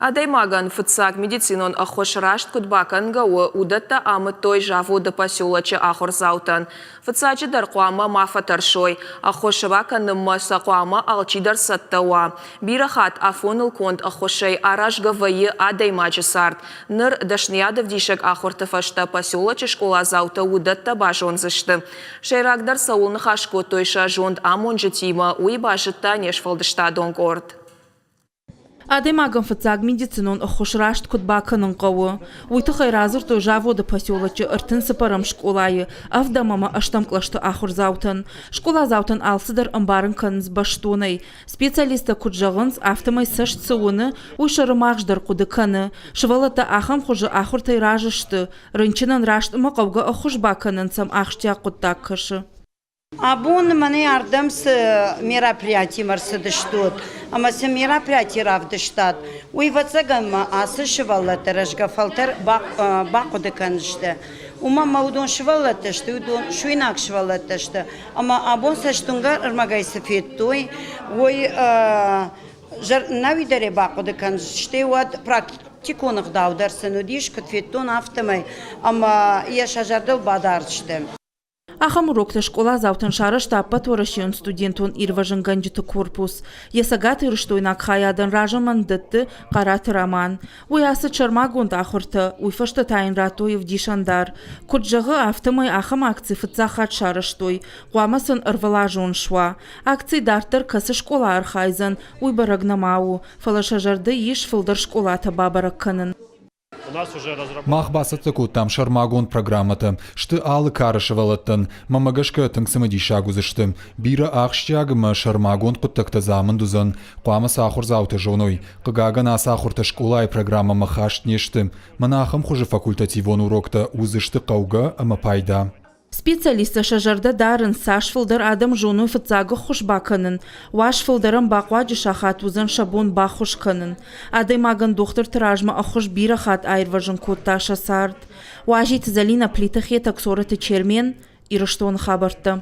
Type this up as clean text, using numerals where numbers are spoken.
Адӕймагӕн фыццаг медицинон ӕххуыс раст куыд бакӕнгӕ у, уыдӕттӕ амыдтой заводы поселочы ахуырдзаутӕн. Фыццаджыдӕр хъуамӕ ма фӕтӕрсой, ӕххуыс ракӕнынмӕ сӕ хъуамӕ алчидӕр цӕттӕ уа. Бирӕ хатт афоныл конд ӕххуысӕй аразгӕ вӕййы адӕймаджы цард. Ныр дӕсныйадӕвдисӕг ахуырты фӕстӕ поселочы скъоладзаутӕ уыдӕттӕ базондзысты. Сӕйрагдӕр цӕуыл ныхас кодтой сӕ зонд амонджытимӕ, уый базыдта не сфӕлдыстадон къорд. Адӕймагӕн фыццаг медицинон ӕххуыс раст куыд бакӕнын хъӕуы, уый тыххӕй радзырдтой заводы поселочы 34-ӕм скъолайы ӕвдӕм ӕмӕ ӕстӕм кълӕсты ахуырдзаутӕн. Скъоладзаутӕн алцыдӕр ӕмбарын кӕнынц бӕстонӕй. Специалисттӕ куыд зӕгъынц, афтӕмӕй цӕст цы уыны, уый сӕрымагъз дӕр хъуыды кӕны. Сывӕллӕттӕ ахӕм хуызы ахуыртӕй разы сты. Рынчынӕн раст ӕмӕ хъӕугӕ ӕххуыс бакӕнын сӕм ахсджиаг хъуыддаг кӕсы. Абон мӕнӕ ардӕм цы мероприятимӕ ӕрцыдыстут ӕмӕ цы мероприяти равдыстат, уый, ӕвӕццӕгӕн ма ацы сывӕллӕтты рӕзгӕ фӕлтӕр бахъуыды кӕндзысты. Уымӕн ӕмӕ уыдон сывӕллӕттӕ сты, уыдон суинаг сывӕллӕттӕ сты. Ӕмӕ абон цӕстуынгӕ ӕрмӕгӕй цы федтой, уый нӕуидӕрӕй бахъуыды кӕндзысты, уӕд практикон ӕгъдау дӕр сын уыдис, куыд федтон, афтӕмӕй, ӕмӕ йӕ сӕ зӕрдыл бадардзысты. Ахӕм уроктӕ скъоладзаутӕн сарӕзта ӕппӕтуӕрӕсейон студентон ирвӕзынгӕнджыты корпус. Йӕ цӕгатирыстойнаг хайадӕн разамынд дӕтты Хъараты Роман. Уый ацыд сӕрмагонд ахуыртӕ, уый фӕстӕ та йын радтой ӕвдисӕндар. Куыд зӕгъы, афтӕмӕй ахӕм акци фыццаг хатт сарӕзтой, хъуамӕ сын ӕрвылазон суа. Акци дарддӕр кӕцы скъола архайдзӕн, уый бӕрӕг нӕма у, фӕлӕ сӕ зӕрды ис фылдӕр скъолатӕ бабӕрӕг кӕнын. Мах бацӕттӕ кодтам сӕрмагонд программӕтӕ, сты алы кары сывӕллӕттӕн. Мӕнмӕ гӕсгӕ тынг цымыдисаг уыдзысты. Бирӕ ахсджиаг ӕмӕ сӕрмагонд хъуыддӕгтӕ дзы амынд уыдзӕн. Хъуамӕ сӕ ахуырдзаутӕ зоной. Хъыгагӕн, ацы ахуыртӕ скъолайы программӕмӕ хаст не сты. Мӕнӕ ахӕм хуызы факультативон уроктӕ уыдзысты хъӕугӕ ӕмӕ пайда. Специалисттӕ сӕ зӕрдӕ дарынц, цас фылдӕр адӕм зоной фыццаг ӕххуыс бакӕнын, уас фылдӕрӕн бахъуаджы сахат уыдзӕн сӕ бон баххуыс кӕнын. Адӕймагӕн дохтырты размӕ ӕххуыс бирӕ хатт аирвӕзын кодта сӕ цард. Уазиты Зӕлинӕ, Плиты Хетӕг, Цорӕты Чермен, Ирыстоны хабӕрттӕ.